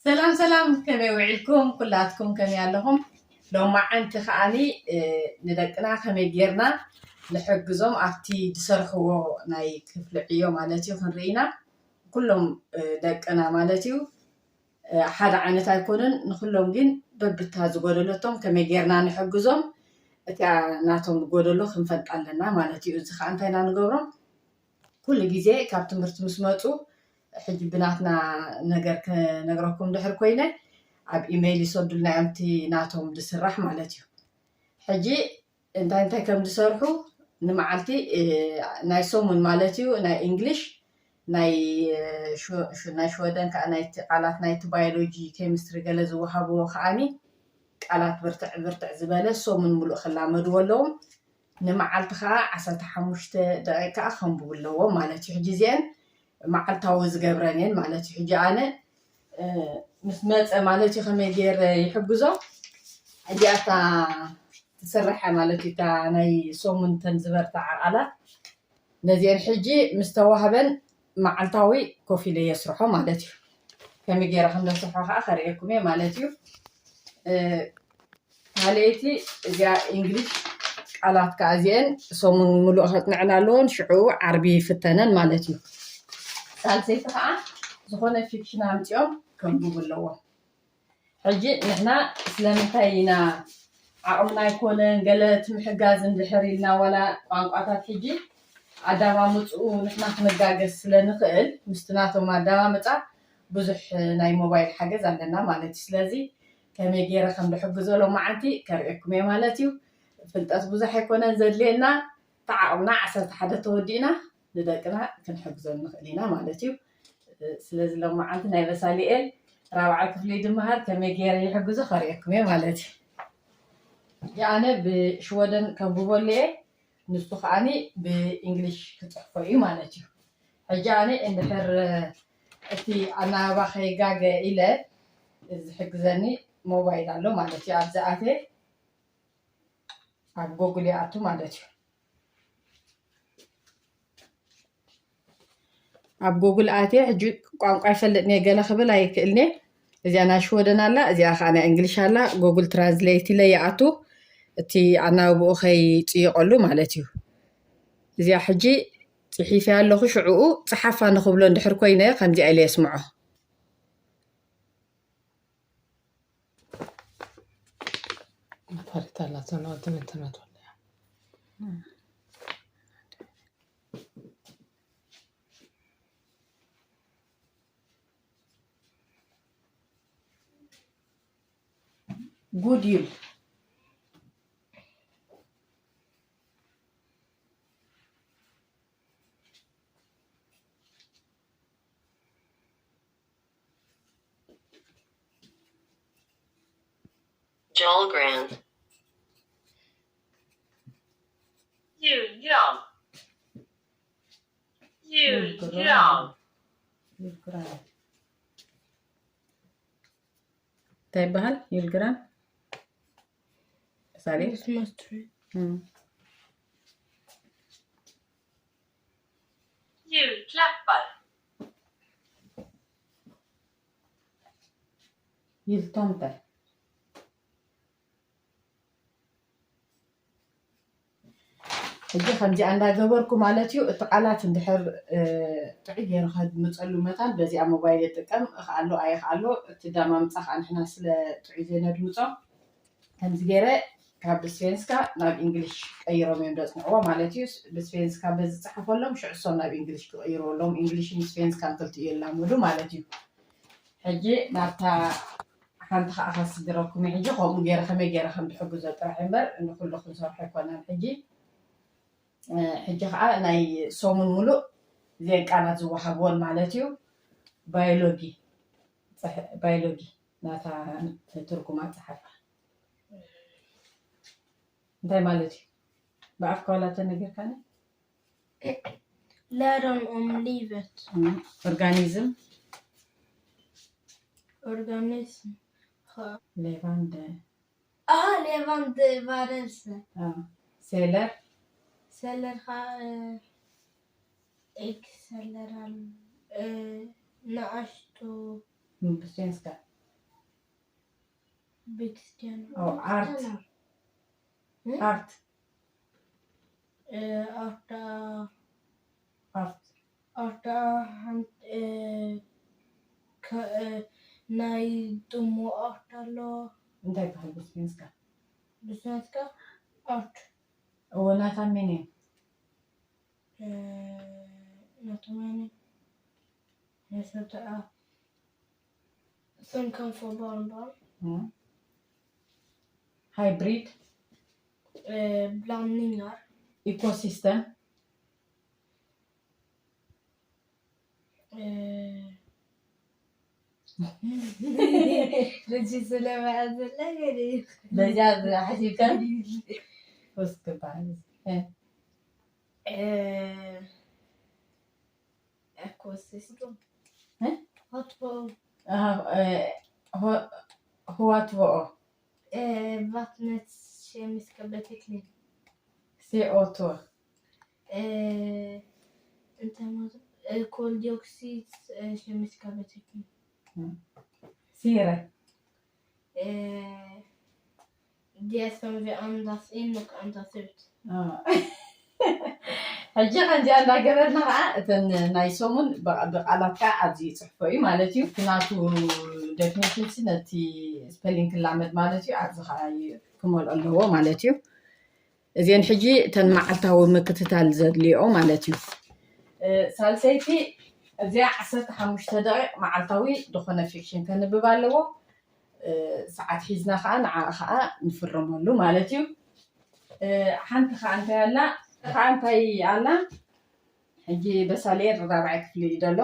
ሰላም ሰላም፣ ከመይ ውዒልኩም? ኩላትኩም ከመይ ኣለኹም? ሎማዓንቲ ከዓኒ፣ እ፣ ንደቅና ከመይ ጌርና ንሕግዞም ኣብቲ ዝሰርሕዎ ናይ ክፍሊ ዕዮ ማለት እዩ ክንርኢ ኢና። ኩሎም፣ እ፣ ደቅና ማለት እዩ፣ እ፣ ሓደ ዓይነት ኣይኮኑን። ንኩሎም ግን በብታ ዝጎደለቶም ከመይ ጌርና ንሕግዞም፣ እቲኣ ናቶም ጎደሎ ክንፈልጣ ኣለና ማለት እዩ። እዚ ከዓ እንታይ ኢና ንገብሮም? ኩሉ ግዜ ካብ ትምህርቲ ምስ መጹ፣ ሕጂ ብናትና ነገር ክነግረኩም ድሕር ኮይነ፣ ኣብ ኢሜይል ይሰዱልና እዮም፣ እቲ ናቶም ዝስራሕ ማለት እዩ። ሕጂ እንታይ እንታይ ከም ዝሰርሑ ንመዓልቲ፣ እ፣ ናይ ሰሙን ማለት እዩ፣ ናይ እንግሊሽ፣ ናይ፣ እ፣ ሽወ-፣ ሽ-፣ ናይ ሽወደን ከዓ ናይቲ ቃላት ናይቲ ባዮሎጂ፣ ኬሚስትሪ ገለ ዝወሃብዎ ከዓኒ ቃላት ብርትዕ ብርትዕ ዝበለ ሰሙን ሙሉእ ክላመድዎ ኣለዎም። ንመዓልቲ ከዓ ዓሰርተ ሓሙሽተ ደቂቃ ከንብቡ ኣለዎም ማለት እዩ። ሕጂ እዚአን መዓልታዊ ዝገብረን እየን ማለት እዩ። ሕጂ ኣነ፣ እ፣ ምስ መፀ ማለት እዩ ከመይ ገይረ ይሕግዞ። እዚኣታ ትስርሐ ማለት እዩ። እታ ናይ ሰሙንተን ዝበርትዓ ቃላት ነዚአን ሕጂ ምስ ተዋህበን መዓልታዊ ኮፍ ኢለ የስርሖ ማለት እዩ። ከመይ ገይረ ከም ዘስርሖ ከዓ ከርእየኩም እየ ማለት እዩ። እ፣ ካልኣይቲ እዚኣ እንግሊሽ ቃላት ከዓ እዚአን ሰሙን ሙሉእ ከጥንዐን ኣለዎን፣ ሽዑ ዓርቢ ይፍተነን ማለት እዩ። ሳልሰይቲ ከዓ ዝኾነ ፊክሽን ኣምፂኦም ከንብቡ ኣለዎም። ሕጂ ንሕና ስለምንታይ ኢና ዓቕምና ኣይኮነን ገለ እቲ ምሕጋዝ እንድሕር ኢልና፣ ዋላ ቋንቋታት ሕጂ ኣዳማምፅኡ ንሕና ክንጋገዝ ስለ ንኽእል፣ ምስቲ ናቶም ኣዳማምፃ ብዙሕ ናይ ሞባይል ሓገዝ ኣለና ማለት እዩ። ስለዚ ከመይ ገይረ ከም ዝሕግዞ ሎማዓንቲ ከርእየኩም እየ ማለት እዩ። ፍልጠት ብዙሕ ኣይኮነን ዘድልየና፣ ተዓቕምና ዓሰርተ ሓደ ተወዲእና ንደቅና ክንሕግዞም ንኽእል ኢና ማለት እዩ። ስለዚ ሎማዓንቲ ናይ በሳሊኤል ራብዓይ ክፍሊ ድመሃር ከመይ ገይረ ይሕግዞ ከርእየኩም እየ ማለት እዩ። ኣነ ብሽወደን ከንብበሉ እየ፣ ንሱ ከዓኒ ብእንግሊሽ ክፅሕፎ እዩ ማለት እዩ። ሕጂ ኣነ እንድሕር እቲ ኣናባባ ከይጋገ ኢለ ዝሕግዘኒ ሞባይል ኣሎ ማለት እዩ። ኣብዚ ኣትየ ኣብ ጎግል ይኣቱ ማለት እዩ። ኣብ ጎግል ኣትየ ሕጂ ቋንቋ ይፈልጥን እየ ገለ ክብል ኣይክእልን እየ። እዚኣ ናይ ሽወደን ኣላ፣ እዚኣ ከዓ ናይ እንግሊሽ ኣላ። ጎግል ትራንስሌት ኢለ ይኣቱ፣ እቲ ኣናብብኡ ከይፅይቐሉ ማለት እዩ። እዚኣ ሕጂ ፅሒፈያ ኣለኹ። ሽዕኡ ፀሓፋ ንኽብሎ እንድሕር ኮይነ ከምዚኣ ኢለ የስምዖ። ነፋሪት ኣላቶ፣ ንቕድሚት ትመት ወለያ። ጉድ ይብል። Dahlgren. Julgran. Julgran. ይልግራን። እንታይ ይበሃል? ይልግራን ሳሌ Christmas tree. እም። Julklappar. ይልቶምተ ሕጂ ከምዚኣ እንዳገበርኩ ማለት እዩ። እቲ ቃላት እንድሕር ጥዑይ ገይሩ ከድምፀሉ መታን በዚኣ ሞባይል ይጥቀም እኽኣሎ ኣይኽኣሎ እቲ ዳማምፃ ከዓ ንሕና ስለ ጥዑይ ዘይነድምፆ ከምዚ ገይረ ካብ ብስፌንስካ ናብ እንግሊሽ ቀይሮም እዮም ዘፅንዕዎ ማለት እዩ። ብስፌንስካ በዚ ፀሓፈሎም ሽዑ እሶም ናብ እንግሊሽ ክቕይርዎ ኣለዎም። እንግሊሽን ስፌንስካን ክልቲኡ የላምዱ ማለት እዩ። ሕጂ ናብታ ሓንቲ ከዓ ከስግረኩም እየ። ሕጂ ከምኡ ገይረ ከመይ ገይረ ከም ዝሕግዞ ጥራሕ እምበር ንኩሉ ክንሰርሖ ኣይኮናን። ሕጂ ሕጂ ከዓ ናይ ሰሙን ሙሉእ ዜን ቃላት ዝወሃብዎን ማለት እዩ። ባዮሎጊ ባዮሎጊ ናታ ትርጉማ ፀሓፋ እንታይ ማለት እዩ? ብኣፍካ ዋላ ተነገርካኒ። Läran om livet. ኦርጋኒዝም Organism. ሌቫንደ Ah, levande varelse. ሴለር Celler har eh, äggceller. Eh, ንኣሽቱ ብስፌንስካ ቤተክርስትያን Oh, art. እ? Art. እ፣ ኣርታ Art. ኣርታ ሓንቲ እ፣ ከ- እ፣ ናይ ጥሞ ኣርት ኣሎ እንታይ ይበሃል ብስፔንስካ? ብስናትካ ኣርት እዎ ናታ ሜን እዩ? እ፣ ናቶም ኣነ ነሰተኣ ሰንከንፎ ባርባር ሃይብሪድ ብላንኒንጋር ኢኮሲስተም ልጅ ስለመያ ዘላ ገለ በዛ ሓሲብካ ወስክባል ኢኮሲስተም እ? ሆትቦ ህዋትቦኦ vatnet kemiska beteckning ሴኦቶ Inte måte koldioxid kemiska beteckning. ሲረ Det som vi andas in och andas ut. ሕጂ ከምዚኣ እንዳገበርና ከዓ እተን ናይ ሰሙን ብቃላት ከዓ ኣብዚ ይፅሕፎ እዩ ማለት እዩ። ናቱ ዴፊኒሽን ነቲ ስፔሊንግ ክላመድ ማለት እዩ። ኣብዚ ከዓ ክመልኦ ኣለዎ ማለት እዩ። እዚአን ሕጂ እተን መዓልታዊ ምክትታል ዘድልዮ ማለት እዩ። ሳልሰይቲ እዚኣ ዓሰርተ ሓሙሽተ ደቂቕ መዓልታዊ ዝኾነ ፊክሽን ከንብብ ኣለዎ። ሰዓት ሒዝና ከዓ ንዓ ከዓ ንፍረመሉ ማለት እዩ። ሓንቲ ከዓ እንታይ ኣላ ከዓ እንታይ ኣላ ሕጂ በሳሌ ራብዓይ ክፍሊ እዩ ዘሎ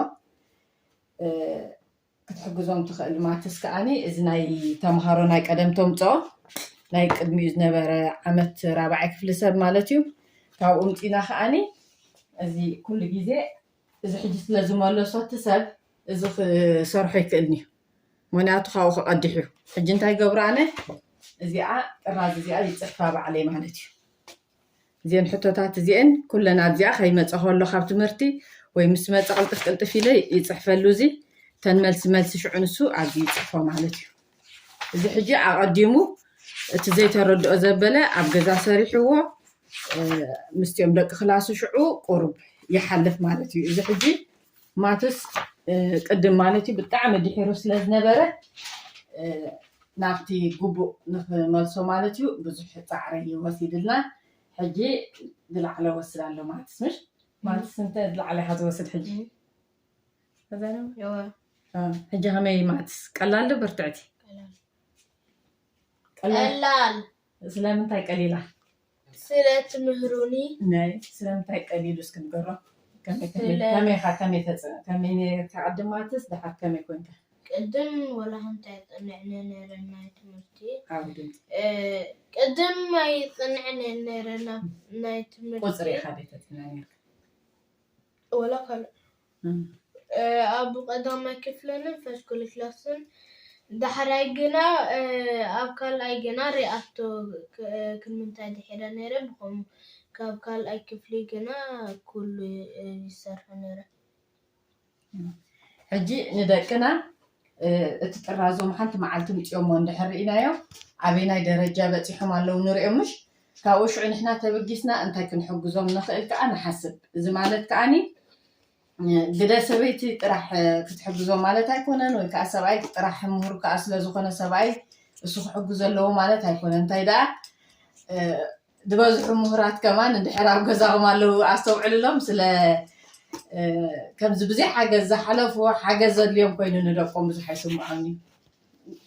ክትሕግዞም ትኽእል ማትስ ከዓኒ እዚ ናይ ተምሃሮ ናይ ቀደም ተምፅኦ ናይ ቅድሚኡ ዝነበረ ዓመት ራብዓይ ክፍሊ ሰብ ማለት እዩ። ካብኡ ምፂና ከዓኒ እዚ ኩሉ ግዜ እዚ ሕጂ ስለ ዝመለሶ እቲ ሰብ እዚ ክሰርሖ ይክእልኒ እዩ። ምክንያቱ ካብኡ ክቐድሕ እዩ። ሕጂ እንታይ ገብሮ ኣነ እዚኣ ጥራዝ እዚኣ ይፅሕፋ ባዕለይ ማለት እዩ። እዚአን ሕቶታት እዚአን ኩለን ኣብዚኣ ከይመፀ ከሎ ካብ ትምህርቲ ወይ ምስ መፀ ቅልጥፍ ቅልጥፍ ኢለ ይፅሕፈሉ። እዚ ተን መልሲ መልሲ ሽዑ ንሱ ኣብዚ ይፅሕፎ ማለት እዩ። እዚ ሕጂ ኣቐዲሙ እቲ ዘይተረድኦ ዘበለ ኣብ ገዛ ሰሪሕዎ ምስቲኦም ደቂ ክላሱ ሽዑ ቁሩብ ይሓልፍ ማለት እዩ። እዚ ሕጂ ማትስ ቅድም ማለት እዩ ብጣዕሚ ድሒሩ ስለ ዝነበረ ናብቲ ግቡእ ንክመልሶ ማለት እዩ ብዙሕ ፃዕሪ ወሲድልና። ሕጂ ዝለዓለ ወስድ ኣሎ ማትስ ምሽ ማትስ እንተ ዝለዓለ ኢካ ዝወስድ ሕጂ ሕጂ ከመይ ማትስ ቀላል ዶ ብርትዕቲ? ቀላል ስለምንታይ ቀሊላ? ስለ ትምህሩኒ ናይ ስለምንታይ ቀሊሉ እስኪ ንገሮ። ከመይ ከመይ ኢካ ከመይ ተፅዕን ከመይ ነርካ ቅድም ማትስ ድሓር ከመይ ኮንካ? ቅድም ወላ ሓንቲ ኣይፅንዕን ነይረ ናይ ትምህርቲ ዓው ድምፂ ቅድም ኣይፅንዕን ነይረ ናይ ትምህርቲ ቁፅሪ ኢካ ዘይተፅንዕ ነርካ? ወላ ካልእ ኣብ ቀዳማይ ክፍልንን ፈሽኩል ክላስን ዳሕራይ ግና ኣብ ካልኣይ ግና ሪኣቶ ክምንታይ ድሒረ ነይረ ብኸምኡ ካብ ካልኣይ ክፍሊ ግና ኩሉ ይሰርሑ ነይረ። ሕጂ ንደቅና እቲ ጥራዞም ሓንቲ መዓልቲ ምፅኦሞ እንድሕር ርኢናዮ ኣበይናይ ደረጃ በፂሖም ኣለዉ ንሪኦ ምሽ ካብኡ ሽዑ ንሕና ተበጊስና እንታይ ክንሕግዞም ንኽእል ከዓ ንሓስብ። እዚ ማለት ከዓኒ ግደ ሰበይቲ ጥራሕ ክትሕግዞም ማለት ኣይኮነን ወይ ከዓ ሰብኣይ ጥራሕ ምሁር ከዓ ስለዝኾነ ሰብኣይ እሱ ክሕግዞ ኣለዎ ማለት ኣይኮነን። እንታይ ደኣ ዝበዝሑ ምሁራት ከማን እንድሕር ኣብ ገዛኹም ኣለዉ ኣስተውዕልሎም ስለ ከምዚ ብዘይ ሓገዝ ዝሓለፍዎ ሓገዝ ዘድልዮም ኮይኑ ንደቆም ብዙሕ ኣይስምዖም እዩ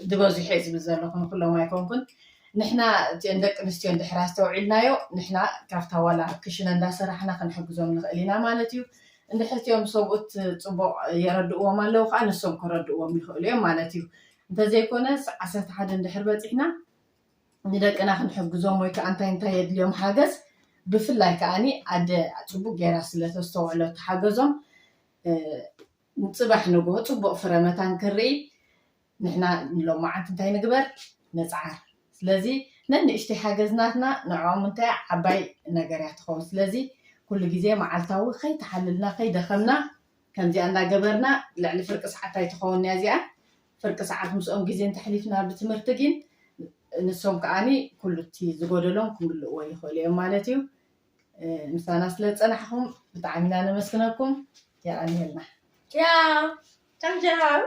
ዝበዝሑ እየ ዝብል ዘለኹ ንኩሎም ኣይኮንኩን ንሕና እቲኦን ደቂ ኣንስትዮ እንድሕር ኣስተውዒልናዮ ንሕና ካብታ ዋላ ክሽነ እንዳሰራሕና ክንሕግዞም ንኽእል ኢና ማለት እዩ እንድሕር እቲኦም ሰብኡት ፅቡቕ የረድእዎም ኣለዉ ከዓ ንሶም ከረድእዎም ይኽእሉ እዮም ማለት እዩ እንተዘይኮነስ ዓሰርተ ሓደ እንድሕር በፂሕና ንደቅና ክንሕግዞም ወይ ከዓ እንታይ እንታይ የድልዮም ሓገዝ ብፍላይ ከዓኒ ኣደ ፅቡቅ ገይራ ስለተስተውዕሎ ተሓገዞም ንፅባሕ ንግሆ ፅቡቅ ፍረ መታን ክርኢ ንሕና ንሎማዓንቲ እንታይ ንግበር ንፅዓር ስለዚ ነንእሽተይ ሓገዝ ናትና ንዕኦም እንታይ ዓባይ ነገር እያ ትኸውን ስለዚ ኩሉ ግዜ መዓልታዊ ከይተሓልልና ከይደኸምና ከምዚኣ እንዳገበርና ልዕሊ ፍርቂ ሰዓት ኣይትኸውን እያ እዚኣ ፍርቂ ሰዓት ምስኦም ግዜ እንተሕሊፍና ብትምህርቲ ግን ንሶም ከዓኒ ኩሉ እቲ ዝጎደሎም ክምልእዎ ይኽእሉ እዮም ማለት እዩ። ምሳና ስለ ዝፀናሕኹም ብጣዕሚ ኢና ነመስግነኩም። የቐንየልና። ቻው። ቻው ቻው።